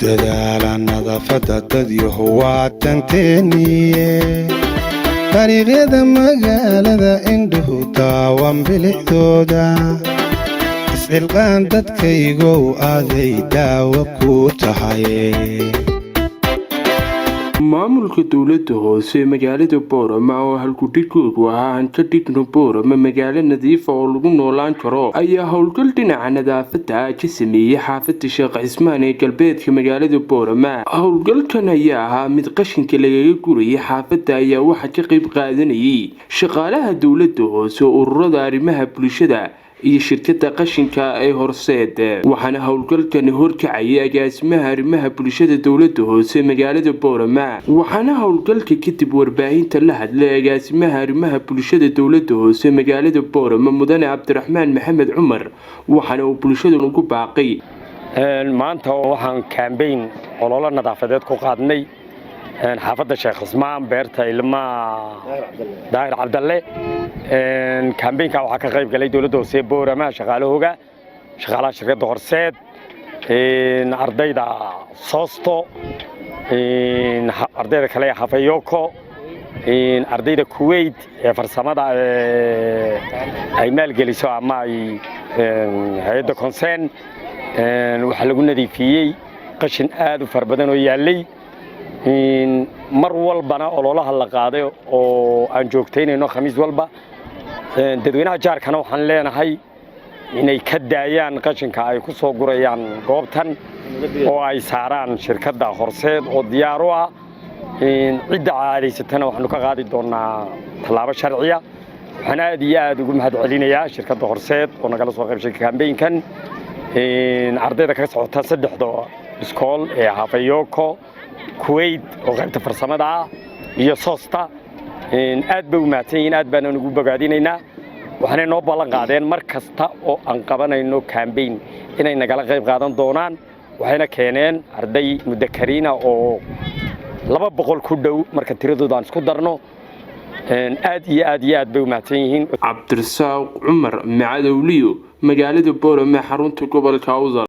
Dadaala nadaafadda, dadyahu, waa danteeniye. Dariiqyada magaalada indhuhu daawan bilicdooda. Isxilqaan, dadkaygow, aday daawo ku tahay. Maamulka dowlada hoose ee magaalada Boorama oo halkudhigoodu ahaa "Aan ka dhigno Boorama magaalo nadiifa oo lagu noolaan karo" ayaa howlgal dhinaca nadaafada ah ka sameeyey xaafada Sheekh Cismaan ee galbeedka magaalada Boorama. Howlgalkan ayaa ahaa mid qashinka lagaga gurayay xaafada ayaa waxaa ka qayb qaadanayay shaqaalaha dowlada hoose, ururada arrimaha bulshada iyo shirkada qashinka ee Horseed. Waxaana howlgalkani horkacayay agaasimaha arrimaha bulshada dowlada hoose magaalada Boorama. Waxaana howlgalka kadib warbaahinta la hadlay agaasimaha arrimaha bulshada dowlada hoose magaalada Boorama, mudane Cabdiraxmaan Maxamed Cumar, waxaana uu bulshada ugu baaqay. Maanta waxaan campaign ololo nadaafadeed ku qaadnay xaafadda Sheekh Cismaan, beerta ilmaha Daahir Cabdalle. Campaignka waxaa ka qayb galay dowladda hoose Boorama, shaqaalahooga, shaqaalaha shirkadda Horseed, ardayda Soosto, ardayda kale ee Hafayoko, ardayda Kuwait ee farsamada ay maalgeliso ama ay hay-adda Concern. Waxaa lagu nadiifiyey qashin aad u fara badan oo yaallay. Mar walbana ololaha la qaaday oo aan joogtaynayno Khamiis walba. Dadweynaha jaarkana waxaan leenahay inay ka daayaan qashinka ay ku soo gurayaan goobtan oo ay saaraan shirkadda Horseed oo diyaar u ah. Cidda caadaysatana waxaanu ka qaadi doonaa tallaabo sharciya. Waxaan aad iyo aad ugu mahad celinayaa shirkadda Horseed oo nagala soo qaybshay campaignkan, ardayda ka socota saddexda iskool ee Hafayoko, Kuwait oo qaybta farsamada ah iyo Sosta. Aad bay u mahadsan yihiin, aad baana ugu bogaadinaynaa. Waxaanay noo ballan qaadeen mar kasta oo aan qabanayno campaign inay nagala qayb qaadan doonaan. Waxayna keeneen arday mudakariina oo 200 ku dhow marka tiradooda aan isku darno. Aad iyo aad iyo aad bay u mahadsan yihiin. Cabdirasaaq Cumar Macadowliyo, magaalada Boorame, xarunta gobolka Awdal.